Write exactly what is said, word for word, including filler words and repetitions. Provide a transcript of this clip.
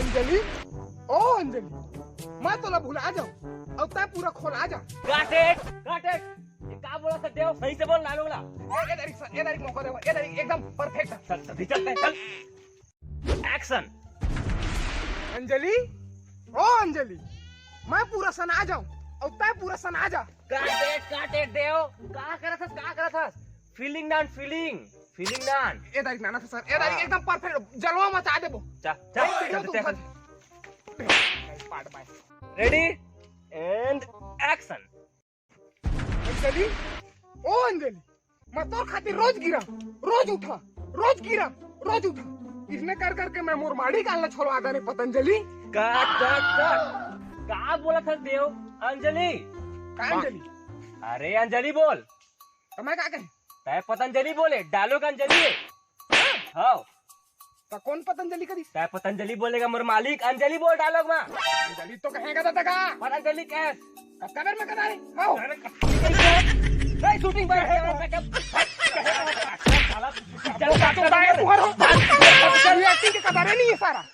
अंजलि, ओ अंजलि, मैं तोला भुला जाऊं अउ तैं पूरा खोला जा। Got it, got it। ये का बोलत हस देव? सही से बोल ना लोगला। ए, ए दारी सर, ए दारी मौका देवा, ए दारी एकदम perfect है। चल, चल, चल, चल। Action। अंजलि, ओ अंजलि, मैं पूरा सना जाऊं अउ तैं पूरा सना जा। Got it, got it देव। का करत हस, का करत हस? Feeling डान, feeling, feeling डान। ए दारी नाना सर, ए दारी हाँ। एकदम perfect, जलवा मचा देबो। चल, चल, ए, चल, video चल, तुम चल। Part by। Ready and action। अंजलि, ओ अंजलि, मैं तोर खातिर रोज गिरा, रोज उठा, रोज गिरा, रोज उठा। इसने कर करके मैं मोर माड़ी काल ला छोलवा दे रे पतंजलि। Cut, cut, cut। का बोलत हस देव? अंजलि। का अंजलि? अरे अंजलि बोल। त मैं का कहे? तैं पतंजलि बोले, dialogue अंजलि है। हाँ। त कौन पतंजलि करिस? तैं पतंजलि बोलेगा, मोर मालिक अंजलि बोल dialogue मा। अंजलि तो कहेगा दादा का? पतंजलि कहे। कतका बेर में कदा रे? आओ। अरे, ए, shooting पर है। चल, तो भाई, तू हर हो। ये acting के कदा रे नहीं है सारा।